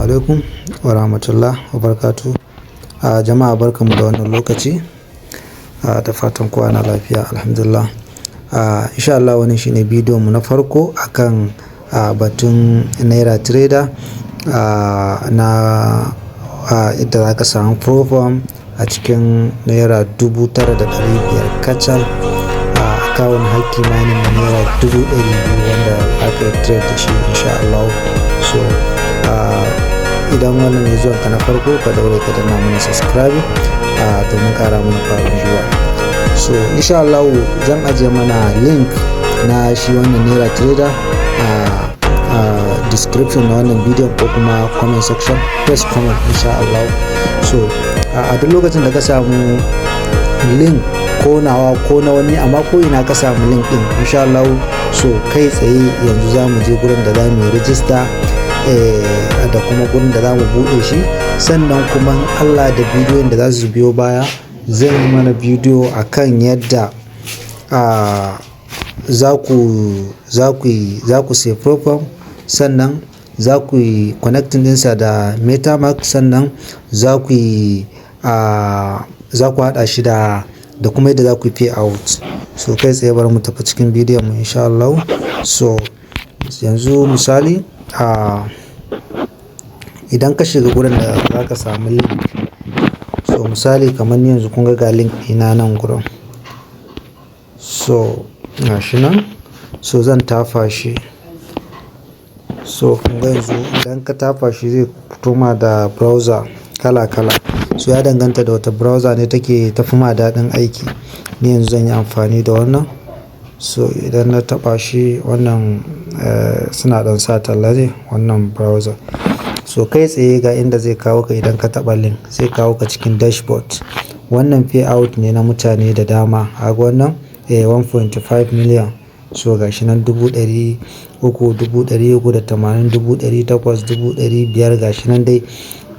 Alaikum wa rahmatullah wa barakatuh. A jama'a, barkanmu da wannan lokaci. A da fatan kowa na lafiya, alhamdulillah. A insha Allah wannan shine bidiyon mu na farko akan batun Naira Trader na yadda za ka samu prop firm a cikin ₦9,500 kacal, a akawun har kimanin na ₦200,000 wanda aka yi trade da shi insha Allah. So idan wannan ne zuwan ka na farko, ka daure ka danna mana subscribe domin kara mana kwarin gwiwa. So insha Allah zan ajiye mana link na shi wannan Naira Trader a description na wannan bidiyon ko kuma comment section, first comment insha Allah. So a duk lokacin da ka samu link, ko nawa ko na wani, amma ko ina ka samu link din insha Allah, so kai tsaye yanzu za mu je gurin da za mu yi rijista da kuma gurin da za mu buɗe shi. Sannan kuma Allah da bidiyon da za su biyo baya, zan yi mana bidiyo akan yadda za ku sai prop firm, sannan za ku yi connecting ɗinsa da MetaMask, sannan za ku haɗa shi da kuma yadda za ku yi pay out. So kai tsaye bari mu tafi cikin bidiyon mu insha Allah. So yanzu misali, idan ka shiga gurin da za ka samu link, so misali kamar ni yanzu kun ga link ɗina nan gurin. So gashi nan, so zan tafa shi. So kun ga yanzu idan ka tafa shi, zai fito ma da browser kala kala. So ya danganta da wata browser ne take tafi ma daɗin aiki. Ni yanzu zan yi amfani da wannan. So idan na taɓa shi wannan, suna ɗan sa talla ne wannan browser. So kai tsaye ga inda zai kawo ka idan ka taɓa link, zai kawo ka cikin dashboard. Wannan payout ne na mutane da dama. Kaga wannan 1.5 million. So ga shi nan 300,000, 380,000, 800,000, 500,000, ga shi nan dai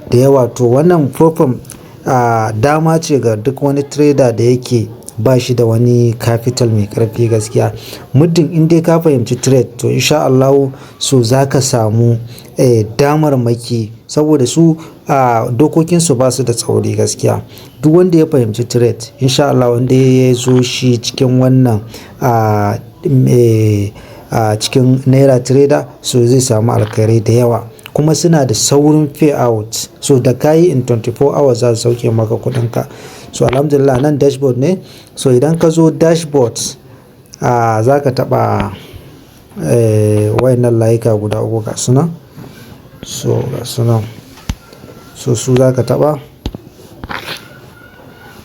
da yawa. To wannan prop firm dama ce ga duk wani trader da yake ba shi da wani capital mai ƙarfi gaskiya. Muddin in dai ka fahimci trade, to insha Allahu so za ka samu damarmaki, saboda su dokokinsu ba su da tsauri gaskiya. Duk wanda ya fahimci trade, insha Allah wanda ya zo shi cikin wannan cikin Naira Trader, so zai samu alkhairai da yawa. Kuma suna da saurin payout. So da ka yi in 24 hours za su sauke maka kuɗinka. So alhamdulillah, nan dashboard ne. So idan ka zo dashboard, za ka taɓa wayannan layuka guda uku, ga su nan. So ga su nan. So su za ka taɓa.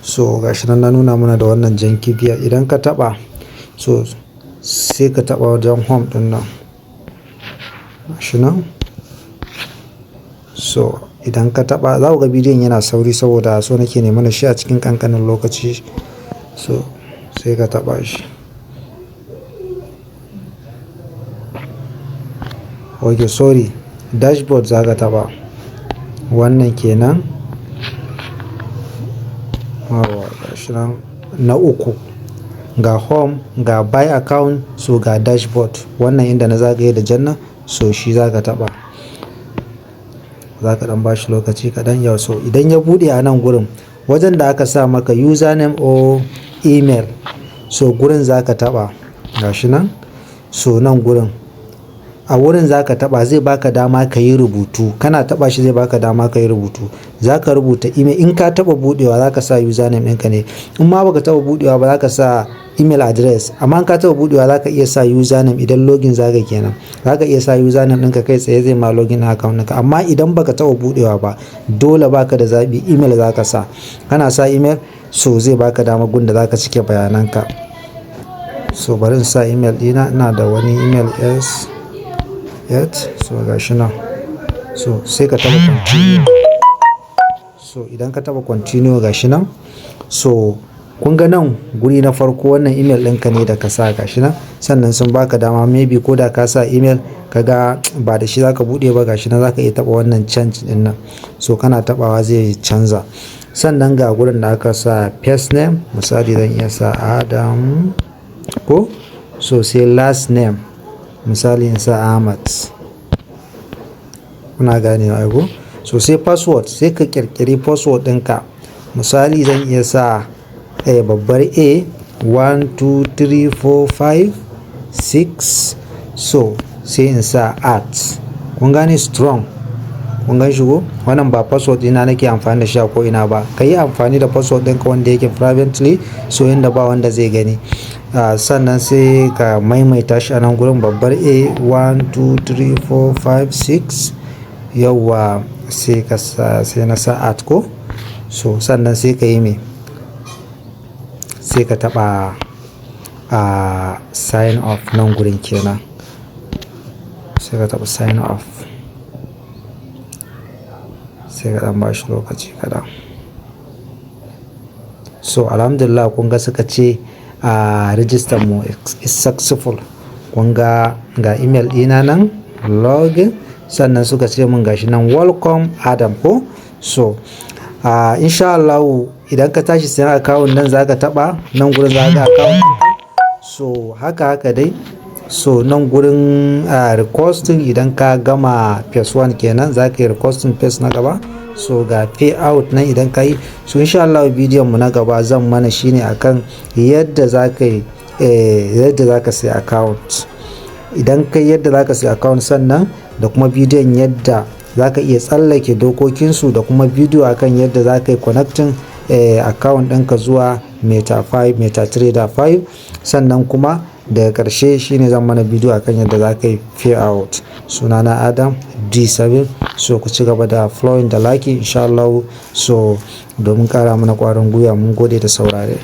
So ga shi nan na nuna mana da wannan jan kibiya. Idan ka taɓa, so sai ka taɓa wajen home ɗin nan. Ga shi nan. So idan ka taɓa, za ku ga bidiyon yana sauri saboda so nake ne mana shi a cikin ƙanƙanin lokaci. So sai ka taɓa shi. Okay, sorry, dashboard za ka taɓa. Wannan kenan. Yauwa, ga shi nan na uku. Ga home, ga buy account, so ga dashboard. Wannan inda na zagaye da jan nan, so shi za ka taɓa. Za ka ɗan bashi lokaci kaɗan yau. So idan ya buɗe a nan gurin, wajen da aka sa maka username or email, so gurin za ka taɓa. Ga shi nan. So nan gurin. A wurin za ka taɓa, zai baka dama ka yi rubutu. Kana taɓa shi, zai baka dama ka yi rubutu. Za ka rubuta email. In ka taɓa buɗewa, za ka sa username ɗinka ne. In ma baka taɓa buɗewa ba, za ka sa email address. Amma in ka taɓa buɗewa, za ka iya sa username idan login za ka kenan. Za ka iya sa username ɗinka, kai tsaye zai ma login account ɗinka. Amma idan baka taɓa buɗewa ba, dole baka da zaɓi, email za ka sa. Kana sa email, so zai baka dama gun da za ka cike bayanan ka. So bari in sa email ɗina. Ina da wani email s eight, so ga shi nan. So sai ka taɓa continue. So idan ka taɓa continue, ga shi nan. So kun ga nan guri na farko, wannan email ɗinka ne da ka sa, ga shi nan. Sannan sun baka dama, maybe ko da ka sa email ka ga ba da shi za ka buɗe ba, ga shi nan za ka iya taɓa wannan change ɗin nan. So kana taɓawa zai canza. Sannan ga gurin da aka sa first name, misali zan iya sa Adam ko, so sai last name, misali in sa Ahmad. Kuna ganewa ai ko? So sai password, sai ka ƙirƙiri password ɗinka. Misali, zan iya sa babbar A 1 2 3 4 5 6, so sai in sa at. Kun gane? Strong. Kun gan shi ko? Wannan ba password ɗina nake amfani da shi a ko ina ba. Ka yi amfani da password ɗinka wanda yake privately, so inda ba wanda zai gani. Sannan sai ka maimaita shi a nan gurin, babbar A 1 2 3 4 5 6, yauwa, sai ka sa, sai na sa at ko. So sannan sai ka yi me? Sai ka taɓa sign up nan gurin kenan. Sai ka taɓa sign up. Sai ka ɗan bashi lokaci kaɗan. So alhamdulillah, kun ga suka ce register mu is successful. Kun ga, ga email ɗina nan, login, sannan suka ce mun gashi nan, "Welcome Adam" ko. So insha Allahu idan ka tashi sayan account nan, za ka taɓa nan gurin, za ka ga account ɗinka. So haka haka dai. So nan gurin requesting, idan ka gama phase 1 kenan, za ka yi requesting phase na gaba. So ga payout nan idan ka yi. So insha Allah bidiyon mu na gaba zan mana shine akan yadda za ka yi, yadda za ka sayi account. Idan kai yadda za ka sayi account, sannan da kuma bidiyon yadda za ka iya tsallake dokokinsu, da kuma bidiyo akan yadda za ka yi connecting account ɗinka zuwa Meta 5, MetaTrader 5. Sannan kuma daga ƙarshe shine zan mana bidiyo akan yadda za ka yi payout. Sunana Adam D7. So ku ci gaba da following da like, insha Allah, so domin ƙara mana ƙwarin gwiwa. Mun gode da saurare.